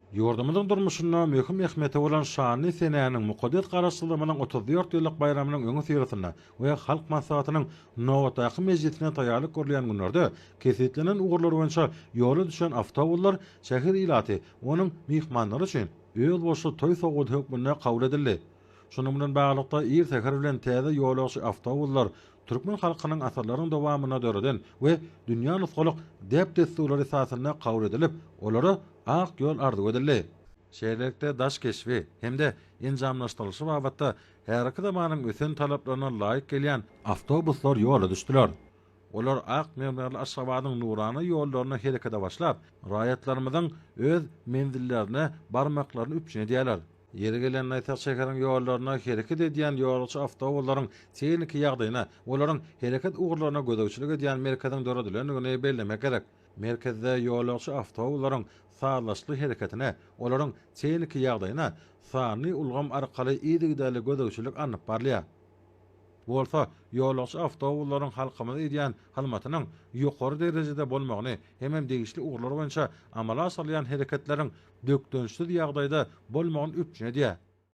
Ýurdumyzyň durmuşynda möhüm ähmiýeti bolan şanly senäniň, mukaddes Garaşsyzlygymyzyň 34 ýyllyk baýramynyň öňüsyrasynda we Halk Maslahatynyň nobatdaky mejlisine taýýarlyk görülýän günlerde kesgitlenen ugurlar boýunça ýola düşen awtobuslar şäher ilaty, onuň myhmanlary üçin özboluşly toý sowgady hökmünde kabul edildi. Şunuň bilen baglylykda, ir säher bilen täze ýolagçy awtobuslar türkmen halkynyň asyrlaryň dowamynda döreden we dünýä nusgalyk däp-dessurlary esasynda kabul edilip, olara ak ýol arzuw edildi. Şeýlelikde, daş keşbi hem-de enjamlaşdyrylyşy babatda häzirki zamanyň ösen talaplaryna laýyk gelýän awtobuslar ýola düşdüler. Olar ak mermerli Aşgabadyň nurana ýollarynda herekete başlap, raýatlarymyzyň öz menzillerine barmaklaryny üpjün edýärler. Ýeri gelende aýtsak, şäheriň ýollarynda hereket edýän ýolagçy awtobuslaryň tehniki ýagdaýyna, olaryň hereket ugurlaryna gözegçilik edýän merkeziň döredilendigini bellemek gerek. Merkezde ýolagçy awtobuslaryň sazlaşykly hereketine, olaryň tehniki ýagdaýyna sanly ulgam arkaly yzygiderli gözegçilik alnyp barylýar. Bu bolsa ýolagçy awtobuslaryň halkymyza edýän hyzmatynyň ýokary derejede bolmagyny hemem degişli ugurlar boýunça amala aşyrylýan hereketleriň bökdençsiz ýagdaýda bolmagyny üpjün edýär.